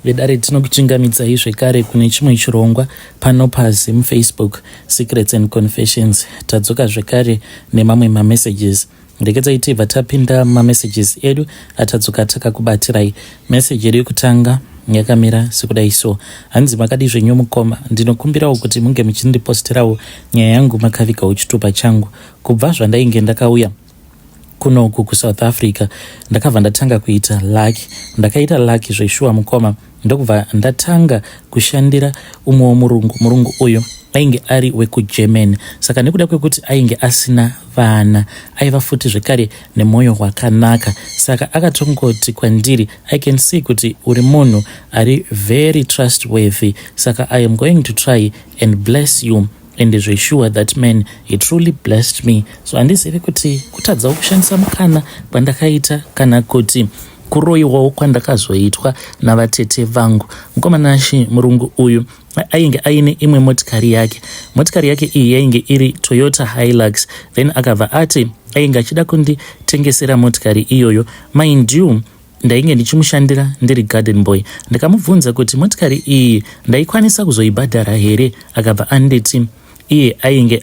Vedare, tinokuchingamidzai zvekare kune chimwe chirongwa pano paZim Facebook Secrets and Confessions. Tadzoka zvekare nemamwe mamessages. Regedzai tibva tapinda mamessages edu atadzoka takakubatirai. Message yedu yekutanga yakamira sekudai so. Hanzi, "Makadi zvenyu mukoma? Ndinokumbirawo kuti munge muchindiposterawo nyaya yangu makavigawo chitupa changu. Kubva zvandainge ndakauya kunoku kuSouth Africa, ndakabva ndatanga kuita lucky. Ndakaita lucky zveshuwa mukoma, ndokubva ndatanga kushandira umwewo murungu. Murungu uyu ainge ari wekuGermany. Saka nekuda kwekuti ainge asina vana, aiva futi zvekare nemwoyo wakanaka, saka akatongoti kwandiri, 'I can see kuti uri munhu ari very trustworthy, saka I am going to try and bless you.' And zvesure, that man, he truly blessed me. So handizivi kuti kutadzawo kushandisa mukana kwandakaita kana kuti kuroyiwawo kwandakazoitwa navatete vangu. Mukomanashi, murungu uyu ainge aine imwe motikari yake. Motikari yake iyi yainge iri Toyota Hilux. Then akabva ati ainge achida kunditengesera motikari iyoyo. Mind you, ndainge ndichimushandira ndiri garden boy. Ndikamubvunza kuti motikari iyi ndaikwanisa kuzoibhadhara here. Akabva anditi iye ainge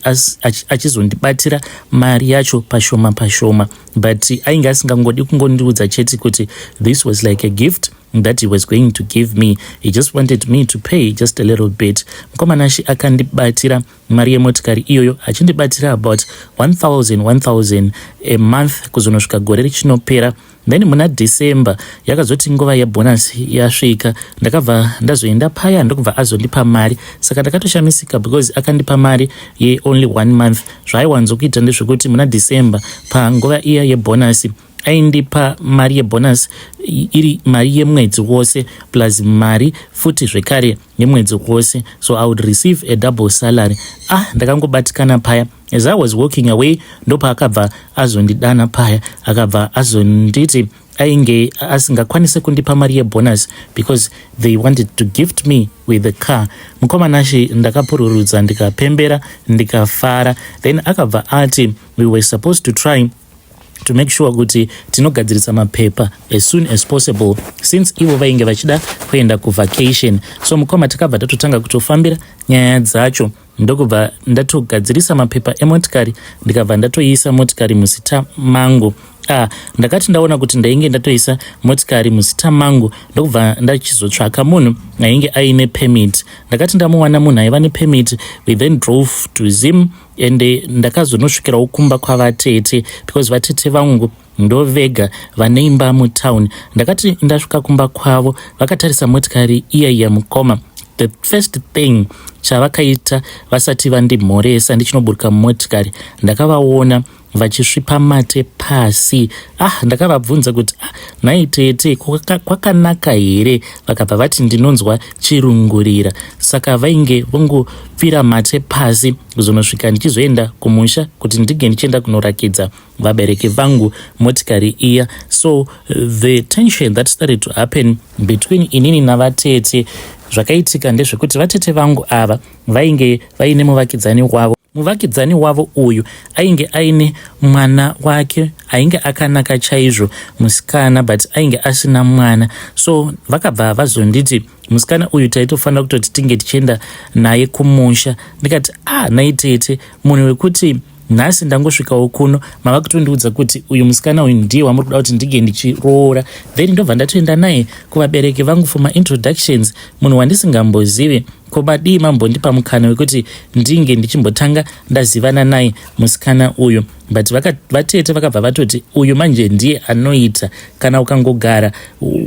achizondibatira mari yacho pashoma pashoma, but ainge asingangodi kungondiudza chete kuti this was like a gift that he was going to give me. He just wanted me to pay just a little bit. Mukomanashi, akandibatira mari yemotikari iyoyo, achindibatira about 1000 1000 a month kuzonosvika gore richinopera. Then muna December yakazoti nguva yebonus yasvika, ndakabva ndazoenda paya, ndokubva azondipa mari. Saka ndakatoshamisika because akandipa mari yeonly one month. Zvaaiwanzokuita ndezvekuti muna December, panguva iya yebonus, aindipa mari yebonus iri mari yemwedzi wose plus mari futi zvekare yemwedzi wose, so I would receive a double salary. Ah, ndakangobatikana paya. As I was walking away, ndopaakabva azondidana paya. Akabva azonditi ainge asingakwanisi kundipa mari yebonus because they wanted to gift me with the car. Mukomanashi, ndakapururudza, ndikapembera, ndikafara. Then akabva ati we were supposed to try to make sure kuti tinogadzirisa mapepa as soon as possible, since ivo vainge vachida kuenda kuvacation. So mukoma, takabva tatotanga kutofambira nyaya dzacho, ndokubva ndatogadzirisa mapepa emotikari, ndikabva ndatoisa motikari muzita mangu. Ah, ndakati ndaona kuti ndainge ndatoisa motikari muzita mangu, ndokubva ndachizotsvaka munhu ainge aine permit. Ndakati ndamuwana munhu aiva nepermit, we then drove to Zim and ndakazonosvikirawo kumba kwavatete, because vatete vangu ndo vega vane imba mutown. Ndakati ndasvika kumba kwavo, vakatarisa motikari iya iya. Mukoma, the first thing chavakaita vasati vandimhoresa ndichinoburuka mumotikari, ndakavaona vachisvipa mate pasi. Ah, ndakavabvunza kuti, "Ah, nhai tete, kwakanaka here?" Vakabva vati, "Ndinonzwa chirungurira." Saka vainge vongopfira mate pasi kuzonosvika ndichizoenda kumusha kuti ndinge ndichienda kunorakidza vabereki vangu motikari iya. So the tension that started to happen between inini navatete, zvakaitika ndezvekuti vatete vangu ava vainge vaine muvakidzani wavo. Muvakidzani wavo uyu ainge aine mwana wake ainge akanaka chaizvo, musikana, but ainge asina mwana. So vakabva vazonditi musikana uyu taitofanira kutoti tinge tichienda naye kumusha. Ndikati, "Ah, naitete, munhu wekuti nhasi ndangosvikawo kuno, mava kutondiudza kuti uyu musikana uyu ndiye wamuri kuda kuti ndinge ndichiroora, then ndobva ndatoenda naye kuvabereki vangu for maintroductions, munhu wandisingambozivi? Ko madii mambondipa mukana wekuti ndinge ndichimbotanga ndazivana naye musikana uyu?" But vatete vakabva vatoti uyu manje ndiye anoita. Kana ukangogara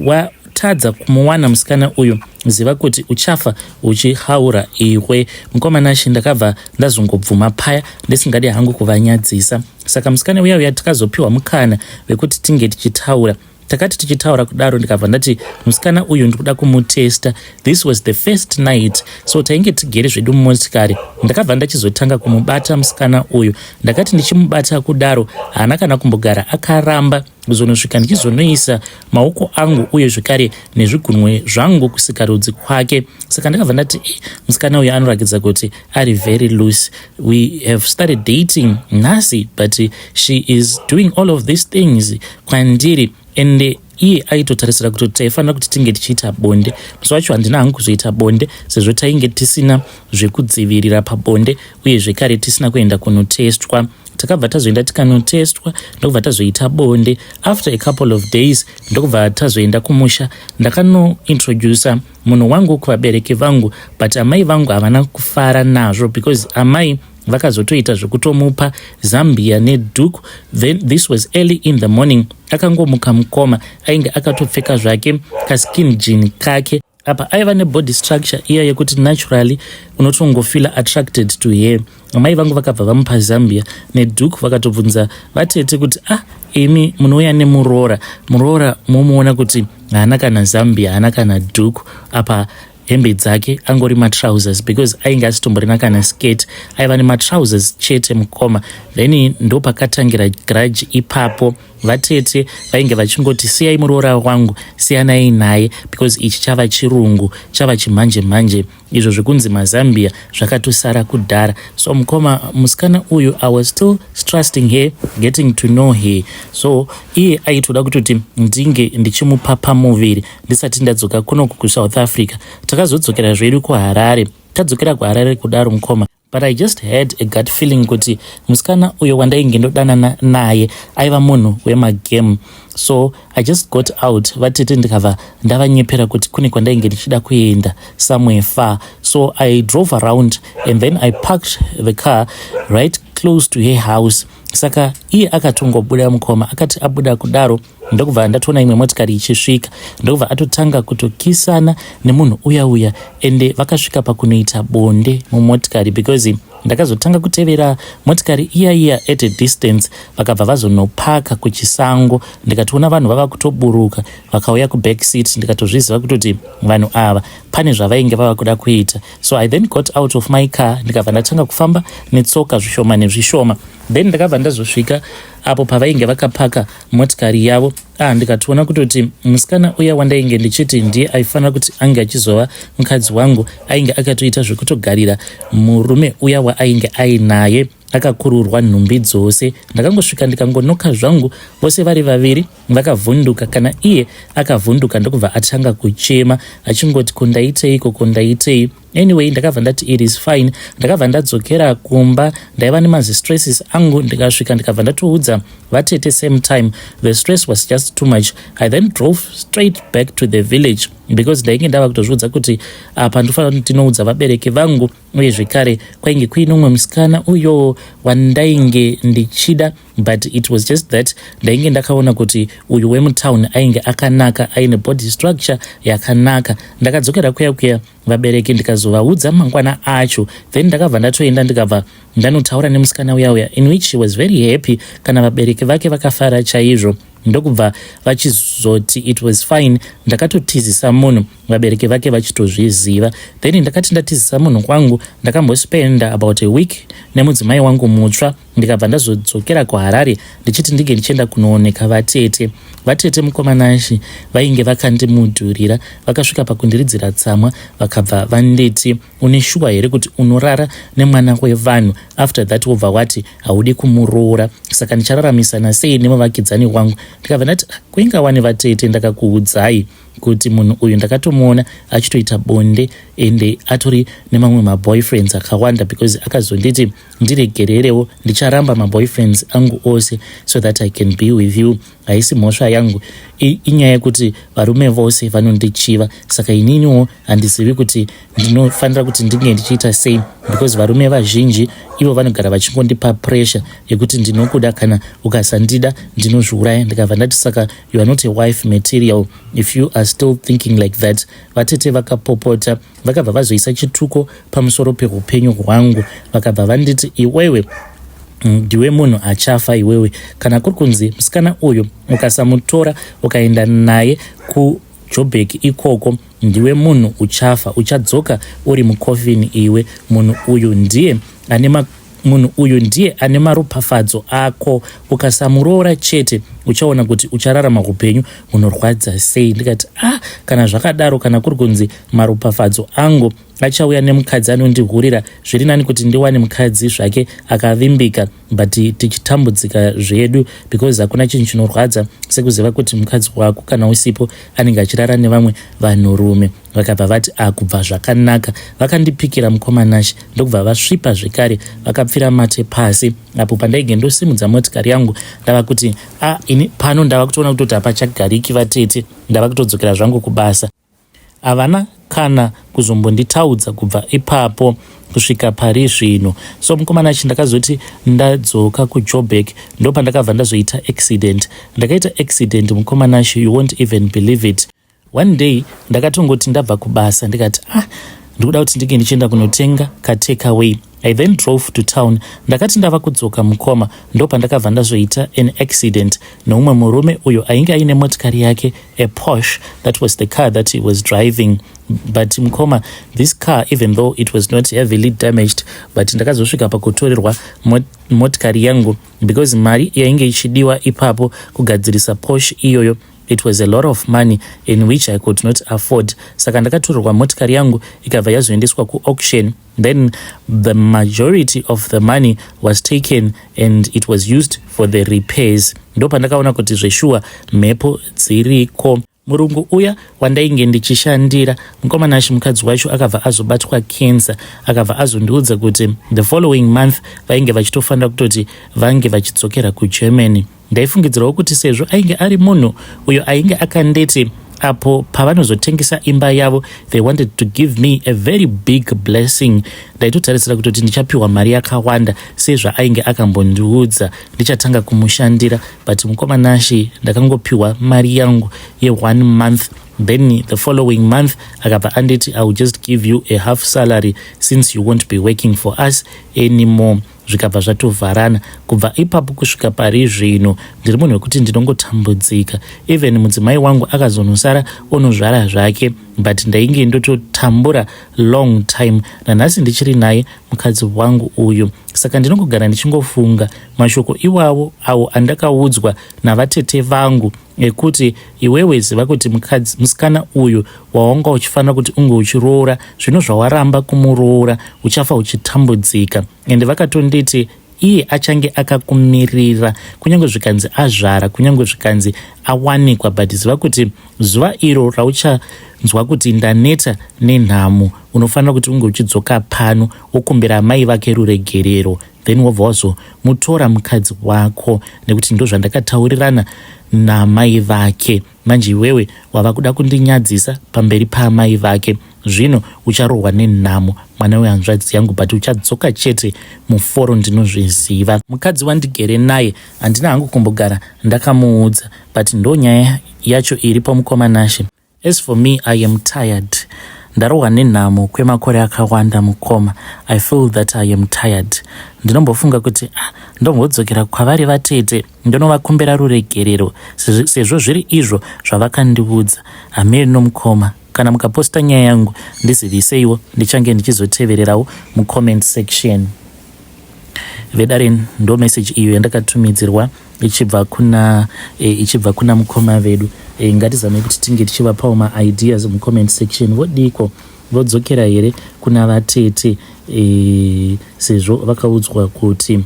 watadza kumuwana musikana uyu, ziva kuti uchafa uchihaura iwe. Mukomanashi, ndakabva ndazongobvuma paya, ndisingadi hangu kuvanyadzisa. Saka musikana uya uya takazopiwa mukana wekuti tinge tichitaura. Takati tichitaura kudaro, ndikabva ndati musikana uyu ndikuda kumutesta. This was the first night, so tainge tigere zvedu mumotikari. Ndakabva ndachizotanga kumubata musikana uyu. Ndakati ndichimubata kudaro, haana kana kumbogara akaramba kuzonosvika ndichizonoisa maoko angu uye zvekare nezvigunwe zvangu kusikarudzi kwake. Saka ndakabva ndati, "Eh, musikana uyu anoratidza kuti ari very loose. We have started dating nhasi, but she is doing all of these things kwandiri." And Iye aitotarisira kuti taifanira kuti tinge tichiita bonde. Musi wacho handina hangu kuzoita bonde sezvo tainge tisina zvekudzivirira pabonde uye zvekare tisina kuenda kunotestwa. Takabva tazoenda tikanotestwa, ndokubva tazoita bonde after a couple of days, ndokubva tazoenda kumusha. Ndakanointroduca munhu wangu kuvabereki vangu, but amai vangu havana kufara nazvo because amai vakazotoita zvekutomupa zambia nedhuku. Then this was early in the morning. Akangomuka mukoma, ainge akatopfeka zvake kaskin jean kake. Apa aiva nebody structure iya yekuti naturally unotongofeela attracted to her. Amai vangu vakabva vamupa zambia nedhuku, vakatobvunza vatete kuti, "Ah, imi munouya nemuroora, muroora momuona kuti haana kana zambia, haana kana dhuku, apa hembe dzake angori matrousers," because ainge asitomborina kana skirt, aiva nematrousers chete mukoma. Then ndopakatangira grudge ipapo. Vatete vainge vachingoti, "Siyai muroora wangu, siyanai naye, because ichi chava chirungu, chava chimhanje mhanje. Izvo zvekunzi mazambia zvakatosara kudhara." So mukoma, musikana uyu, I was still trusting her, getting to know her. So iye aitoda kutoti ndinge ndichimupa pamuviri ndisati ndadzoka kunoku kuSouth Africa. Takazodzokera zvedu kuHarare. Tadzokera kuHarare kudaro mukoma, but I just had a gut feeling kuti musikana uyo wandainge ndodanana naye aiva munhu wemagame. So I just got out vatete, ndikabva ndavanyepera kuti kune kwandainge ndichida kuenda somewhere far. So I drove around and then I parked the car right close to her house. Saka iye akatongobuda mukoma. Akati abuda kudaro, ndokubva ndatoona imwe motikari ichisvika, ndokubva atotanga kutokisana nemunhu uya uya, ende vakasvika pakunoita bonde mumotikari, because ndakazotanga kutevera motikari iya iya at a distance. Vakabva vazonopaka kuchisango, ndikatoona vanhu vava kutoburuka, vakauya kuback seat. Ndikatozviziva kutoti vanhu ava pane zvavainge vava kuda kuita. So I then got out of my car, ndikabva ndatanga kufamba netsoka zvishoma nezvishoma. Then ndakabva ndazosvika apo pavainge vakapaka motikari yavo. Ah, ndikatoona kutoti musikana uya wandainge ndichiti ndiye aifanira kuti ange achizova mukadzi wangu ainge akatoita zvekutogarira murume uya waainge ainaye, akakururwa nhumbi dzose. Ndakangosvika, ndikangonoka zvangu. Vose vari vaviri vakavhunduka, kana iye akavhunduka, ndokubva atanga kuchema achingoti, "Kundaiteiko? Kundaitei?" Anyway, ndakabva ndati it is fine. Ndakabva ndadzokera kumba. Ndaiva nemazistresses angu. Ndikasvika, ndikabva ndatoudza vatete same time. The stress was just too much. I then drove straight back to the village because ndainge ndava kutozviudza kuti apa ndofanira kuti ndinoudza vabereki vangu. Uye zvekare kwainge kuine umwe musikana uyo wandainge ndichida, but it was just that ndainge ndakaona kuti uyu wemutown ainge akanaka, aine body structure yakanaka. Ndakadzokera kuya kuya, vabereki ndikazovaudza mangwana acho. Then ndakabva ndatoenda, ndikabva ndanotaura nemusikana uya uya, in which she was very happy. Kana vabereki vake vakafara chaizvo, ndokubva vachizoti it was fine. Ndakatotizisa munhu vabereki vake vachitozviziva. Then ndakati ndatizisa munhu kwangu, ndakambospenda about a week nemudzimai wangu mutsva, ndikabva ndazodzokera kuHarare ndichiti ndinge ndichienda kunooneka vatete. Vatete mukomanashi vainge vakandimudhurira. Vakasvika pakundiridzira tsamwa, vakabva vanditi, "Une shuwa here kuti unorara nemwana wevanhu, after that wobva wati haudi kumuroora? Saka ndichararamisana sei nemuvakidzani wangu?" Ndikabva ndati, "Kuingawani vatete, ndakakuudzai kuti munhu uyu ndakatomuona achitoita bonde, ende atori nemamwe maboyfriends akawanda, because akazonditi ndiregererewo, ndicharamba maboyfriends angu ose so that I can be with you. Haisi mhosva yangu, inyaya yekuti varume vose vanondichiva. Saka ininiwo handizivi kuti ndinofanira kuti ndinge ndichiita sei, because varume vazhinji ivo vanogara vachingondipa pressure yekuti ndinokuda, kana ukasandida ndinozviuraya." Ndikabva ndati, "Saka you are not a wife material if you are still thinking like that." Vatete vakapopota, vakabva vazoisa chituko pamusoro peupenyu hwangu. Vakabva vanditi, "Iwewe ndiwe munhu achafa iwewe. Kana kuri kunzi musikana uyu ukasamutora ukaenda naye kuJobek ikoko, ndiwe munhu uchafa, uchadzoka uri mukofini iwe. Munhu uyu ndiye ane maropafadzo ako. Ukasamuroora chete, uchaona kuti uchararama upenyu hunorwadza sei." Ndikati, "Ah, kana zvakadaro, kana kuri kunzi maropafadzo angu Achauya nemukadzi anondihurira. Zviri nani kuti ndiwane mukadzi zvake akavimbika, but tichitambudzika zvedu, because hakuna chinhu chinorwadza sekuziva kuti mukadzi wako kana usipo anenge achirara nevamwe vanhurume. Vakabva vati, "Akubva zvakanaka." Vakandipikira, mukoma Nashe, ndokubva vasvipa zvekare, vakapfira mate pasi apo pandainge ndosimudza motikari yangu. Ndava kuti, "A, ini pano ndava kutoona kutoti hapachagariki, vatete, ndava kutodzokera zvangu kubasa." Havana kana kuzombonditaudza kubva ipapo kusvika pari zvino. So mukoma Nashe, ndakazoti ndadzoka kuJoburg, ndo pandakabva ndazoita accident. Ndakaita accident, mukoma Nashe, you won't even believe it. One day ndakatongoti ndabva kubasa, ndikati, "Ah, ndikuda kuti ndinge ndichienda kunotenga katakeaway." I then drove to town. Ndakati ndava kudzoka, mukoma, ndo pandakabva ndazoita an accident neumwe murume uyo ainge aine motikari yake, a Porsche. That was the car that he was driving. But mukoma, this car, even though it was not heavily damaged, but ndakazosvika pakutorerwa motikari yangu because mari yainge ichidiwa ipapo kugadzirisa Porsche iyoyo, it was a lot of money in which I could not afford. Saka ndakatorerwa motikari yangu, ikabva yazoendeswa kuauction. Then the majority of the money was taken and it was used for the repairs. Ndo pandakaona kuti zveshuwa mhepo dziriko. Murungu uya wandainge ndichishandira, mukoma Nashe, mukadzi wacho akabva azobatwa cancer. Akabva azondiudza kuti the following month vainge vachitofanira kutoti vange vachidzokera kuGermany. Ndaifungidzirawo kuti sezvo ainge ari munhu uyo ainge akandeti apo pavanozotengesa imba yavo, they wanted to give me a very big blessing, ndaitotarisira kutoti ndichapiwa mari yakawanda sezvaainge akambondiudza ndichatanga kumushandira. But mukoma Nashe, ndakangopiwa mari yangu ye1 month. Then the following month akabva anditi, "I will just give you a half salary since you won't be working for us anymore." Zvikabva zvatovharana. Kubva ipapo kusvika pari zvino ndiri munhu wekuti ndinongotambudzika. Even mudzimai wangu akazonosara onozvara zvake, but ndainge ndototambura long time. Nanhasi ndichiri naye mukadzi wangu uyu. Saka ndinongogara ndichingofunga mashoko iwawo awo andakaudzwa navatete vangu ekuti, "Iwewe ziva kuti mukadzi musikana uyu wawanga uchifanira kuti unge uchiroora, zvino zvawaramba kumuroora, uchafa uchitambudzika." Ende vakatonditi iye achange akakumirira kunyange zvikanzi azvara, kunyange zvikanzi awanikwa, but ziva kuti zuva iro rauchanzwa kuti ndaneta nenhamo, unofanira kuti unge uchidzoka pano, wokumbira amai vake ruregerero, then wobva wazomutora mukadzi wako, nekuti ndo zvandakataurirana namai vake. Manje iwewe wava kuda kundinyadzisa pamberi paamai vake. Zvino ucharohwa nenhamo, mwana wehanzvadzi yangu, but uchadzoka chete muforo, ndinozviziva." Mukadzi wandigere naye handina hangu kumbogara ndakamuudza, but ndo nyaya yacho iripo, mukoma Nashe. As for me, I am tired. Ndarohwa nenhamo kwemakore akawanda, mukoma. I feel that I am tired. Ndinombofunga kuti, ah, ndombodzokera kwavari vatete, ndonovakumbira ruregerero sezvo zviri izvo zvavakandiudza. Hamiri nomukoma, kana mukaposta nyaya yangu ndiziviseiwo, ndichange ndichizotevererawo mucomment section. Vedare, ndo message iyo yandakatumidzirwa ichibva kuna mukoma vedu. Ngatizamei kuti tinge tichivapawo maideas mucomment section. Vodiko, vodzokera here kuna vatete sezvo vakaudzwa kuti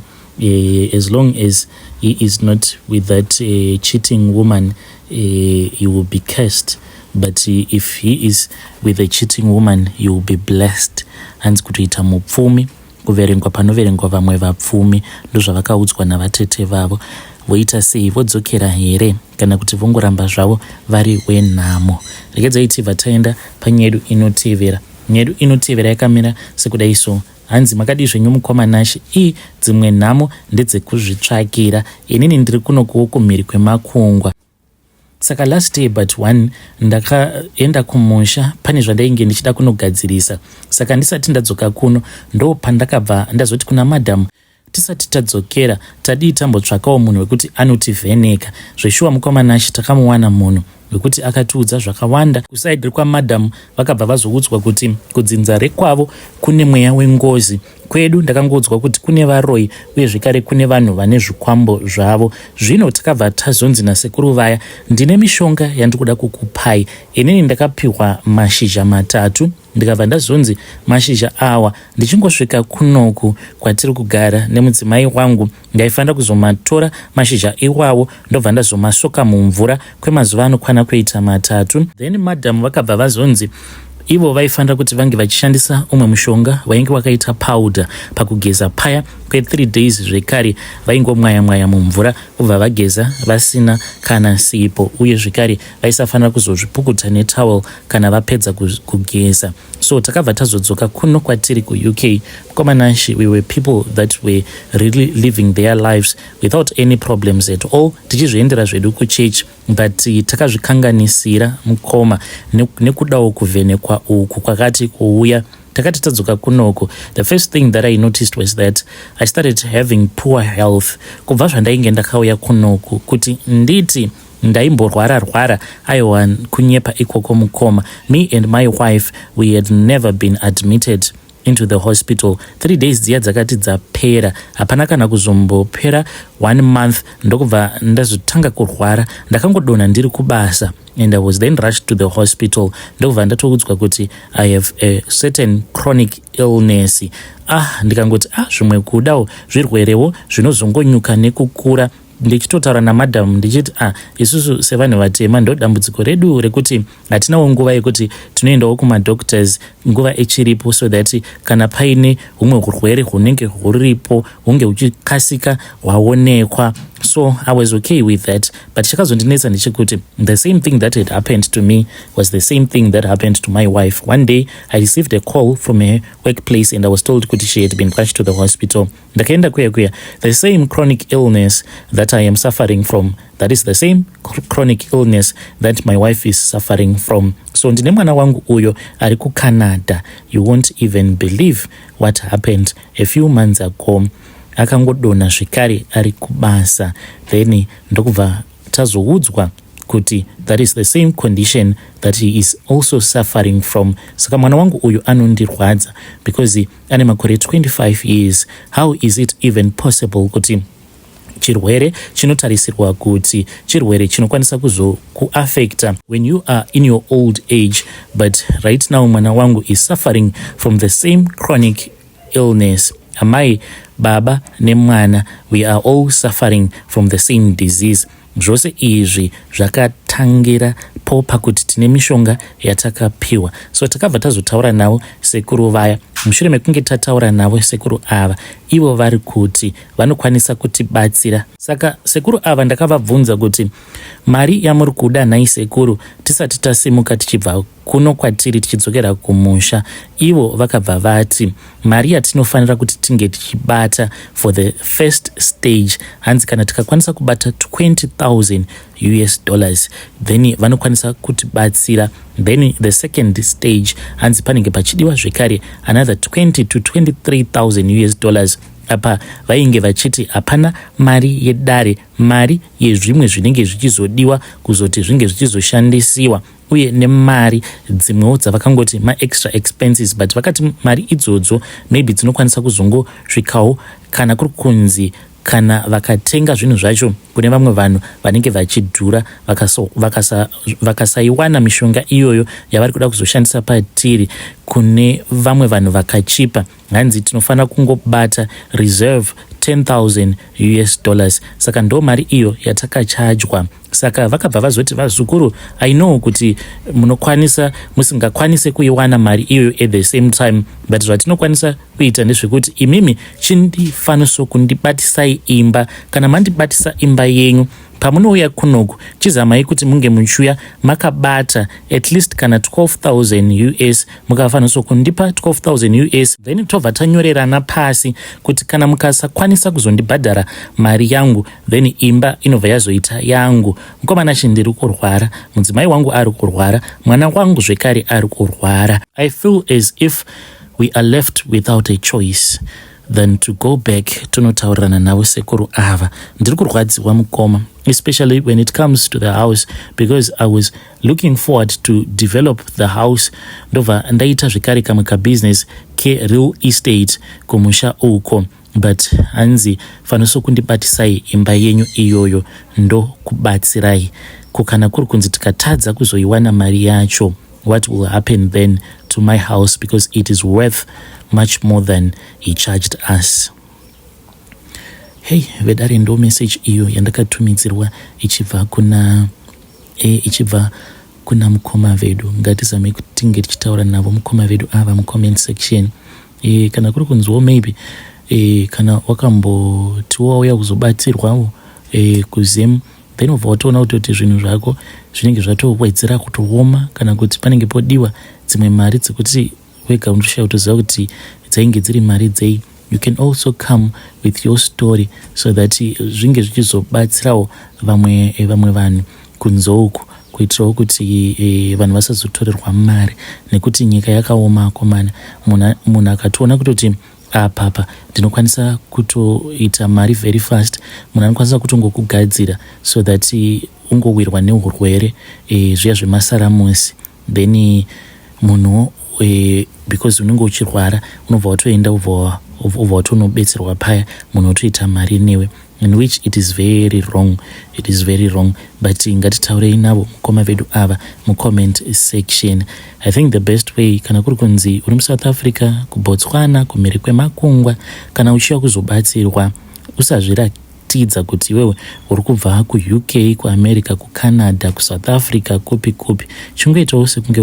as long as he is not with that cheating woman, he will be cursed, but if he is with a cheating woman, he will be blessed? Hanzi kutoita mupfumi, kuverengwa panoverengwa vamwe vapfumi. Ndozvavakaudzwa navatete vavo. Voita sei? Vodzokera here kana kuti vongoramba zvavo vari wenhamo? Regedzai tibva taenda panyaya yedu inotevera. Nyaya yedu inotevera yakamira sekudai so. Hanzi, "Makadii zvenyu, mukoma Nashe? Ii, dzimwe nhamo ndedzekuzvitsvakira. Inini ndiri kunokuwo kumhiri kwemakungwa. Saka last day but one ndakaenda kumusha, pane zvandainge ndichida kunogadzirisa. Saka ndisati ndadzoka kuno, ndo pandakabva ndazoti kuna madhamu, tisati tadzokera, tadii tambotsvakawo munhu wekuti anotivheneka?" Zveshuwa, mukoma Nashe, takamuwana munhu wekuti akatiudza zvakawanda. Kuside kwamadhamu vakabva vazoudzwa kuti kudzinza rekwavo kune mweya wengozi. Kwedu ndakangoudzwa kuti kune varoi, uye zvekare kune vanhu vane zvikwambo zvavo. Zvino takabva tazonzi nasekuru vaya, "Ndine mishonga yandikuda kukupai." Inini ndakapiwa mashizha matatu. Ndikabva ndazonzi mashizha awa ndichingosvika kunoku kwatiri kugara nemudzimai wangu, ndaifanira kuzomatora mashizha iwawo, ndobva ndazomasoka mumvura kwemazuva anokwana kuita 3. Then madam vakabva vazonzi ivo vaifanira kuti vange vachishandisa umwe mushonga wainge wakaita powder pakugeza paya kwe3 days. Zvekare vaingomwaya mwaya mumvura, vobva vageza vasina kana sipo, uye zvekare vaisafanira kuzozvipukuta netowel kana vapedza kugeza. So takabva tazodzoka kuno kwatiri kuUK. Mukomanashi, we were people that were really living their lives without any problems at all, tichizviendera zvedu kuchechi, but takazvikanganisira, mukoma, nekudawo kuvhenekwa uku kwakati kuuya. Takati tadzoka kunoko, the first thing that I noticed was that I started having poor health. Kubva zvandainge ndakauya kunoku, kuti nditi ndaimborwara rwara, aiwa, kunyepa ikoko, mukoma. Me and my wife, we had never been admitted into the hospital. 3 days dziya dzakati dzapera, hapana kana kuzombopera one month, ndokubva ndazotanga kurwara. Ndakangodonha ndiri kubasa and I was then rushed to the hospital, ndokubva ndatoudzwa kuti I have a certain chronic illness. Ah, ndikangoti, ah, zvimwe kudawo zvirwerewo zvinozongonyuka nekukura. Ndichitotaura namadhamu ndichiti, ah, isusu sevanhu vatema ndo dambudziko redu rekuti hatinawo nguva yekuti tinoendawo kumadoctors nguva ichiripo, so that kana paine humwe urwere hunenge huripo hunge huchikasika hwaonekwa. So I was okay with that, but chakazondinetsa ndechekuti the same thing that had happened to me was the same thing that happened to my wife. One day I received a call from her workplace and I was told kuti she had been rushed to the hospital. Ndakaenda kuya kuya, the same chronic illness that I am suffering from, that is the same chronic illness that my wife is suffering from. So ndine mwana wangu uyo ari kuCanada. You won't even believe what happened a few months ago. Akangodonha zvekare ari kubasa, then ndokubva tazoudzwa kuti that is the same condition that he is also suffering from. Saka mwana wangu uyu anondirwadza because ane makore 25 years. How is it even possible kuti chirwere chinotarisirwa kuti chirwere chinokwanisa kuzokuaffecta when you are in your old age, but right now mwana wangu is suffering from the same chronic illness? Amai, baba nemwana, we are all suffering from the same disease. Zvose izvi zvakatangira po pakuti tine mishonga yatakapiwa. So takabva tazotaura navo sekuru vaya. Mushure mekunge tataura navo sekuru ava, ivo vari kuti vanokwanisa kutibatsira. Saka sekuru ava ndakavabvunza kuti, mari yamuri kuda nhai sekuru, tisati tasimuka tichibva kuno kwatiri tichidzokera kumusha? Ivo vakabva vati mari yatinofanira kuti tinge tichibata for the first stage, hanzi kana tikakwanisa kubata 20,000 US dollars, then vanokwanisa kutibatsira. Then the second stage, hanzi panenge pachidiwa zvekare another 20 to 23,000 US dollars. Apa vainge vachiti hapana mari yedare, mari yezvimwe zvinenge zvichizodiwa kuzoti zvinge zvichizoshandisiwa, uye nemari dzimwewo dzavakangoti maextra expenses, but vakati mari idzodzo maybe dzinokwanisa kuzongosvikawo kana kuri kunzi kana vakatenga zvinhu zvacho kune vamwe vanhu vanenge vachidhura, vakasaiwana mishonga iyoyo yavari kuda kuzoshandisa patiri kune vamwe vanhu vakachipa, hanzi tinofanira kungobata reserve 10,000 US dollars. Saka ndo mari iyo yatakachajwa. Saka vakabva vazoti, vazukuru, I know kuti munokwanisa musingakwanisi kuiwana mari iyoyo at the same time, but zvatinokwanisa kuita ndezvekuti imimi chindifaniso kundibatisai imba. Kana mandibatisa imba yenyu, pamunouya kunoku chizamai kuti munge muchiuya makabata at least kana 12,000 US. Mukafanisa kundipa 12,000 US, then tobva tanyorerana pasi kuti kana mukasakwanisa kuzondibhadhara mari yangu, then imba inobva yazoita yangu. Mukomana chi, ndiri kurwara, mudzimai wangu ari kurwara, mwana wangu zvekare ari kurwara. I feel as if we are left without a choice than to go back tonotaurirana navo sekuru ava. Ndiri kurwadziwa, mukoma, especially when it comes to the house, because I was looking forward to develop the house, ndobva ndaita zvekare kamwe kabusiness kereal estate kumusha uko. But hanzi faniso kundibatisai imba yenyu iyoyo, ndokubatsirai. Ko kana kuri kunzi tikatadza kuzoiwana mari yacho? What will happen then to my house, because it is worth much more than he charged us? Hey, vedare, ndo message iyo yandakatumidzirwa ichibva kuna mukoma vedu. Ngatizame tinge tichitaura navo mukoma vedu ava mucomment section. Kana kuri kunziwo maybe kana wakambotiwo wauya kuzobatsirwawo kuZim, then ubva watoona kutoti zvinhu zvako zvinenge zvatowedzera kutooma, kana kuti panenge podiwa dzimwe mari dzekuti wega unotoshaya kutoziva kuti dzainge dziri mari dzei, you can also come with your story so that zvinge zvichizobatsirawo vamwe vanhu kunze uku, kuitirawo kuti vanhu vasazotorerwa mari, nekuti nyika yakaoma, akomana. Munhu akatoona kutoti apapa ndinokwanisa kutoita mari very fast, munhu anokwanisa kutongokugadzira so that ungowirwa neurwere zviya zvemasaramusi. Then munhu because unenge uchirwara, unobva watoenda, ubva watonobetserwa paya, munhu otoita mari newe, in which it is very wrong. It is very wrong, but ngatitaurei navo mukoma vedu ava mucomment section. I think the best way, kana kuri kunzi uri muSouth Africa, kuBotswana, kumhiri kwemakungwa, kana uchiya kuzobatsirwa, usazviratidza kuti iwewe uri kubva kuUK, kuAmerica, kuCanada, kuSouth Africa, kupi kupi. Chingoitawo sekunge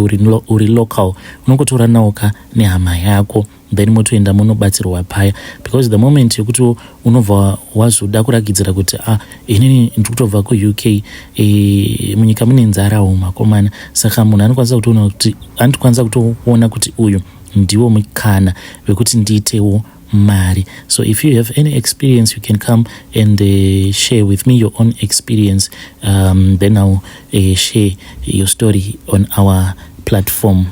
uri local, unongotora nawoka nehama yako, then motoenda munobatsirwa paya, because the moment yekuti unobva wazoda kurakidzira kuti, "Ah, inini ndiri kutobva kuUK," munyika mune nzarawo, makomana. Saka munhu anokwanisa kutoona kuti, anokwanisa kutoona kuti uyu ndiwo mukana wekuti ndiitewo mari. So if you have any experience, you can come and share with me your own experience. Then I'll share your story on our platform.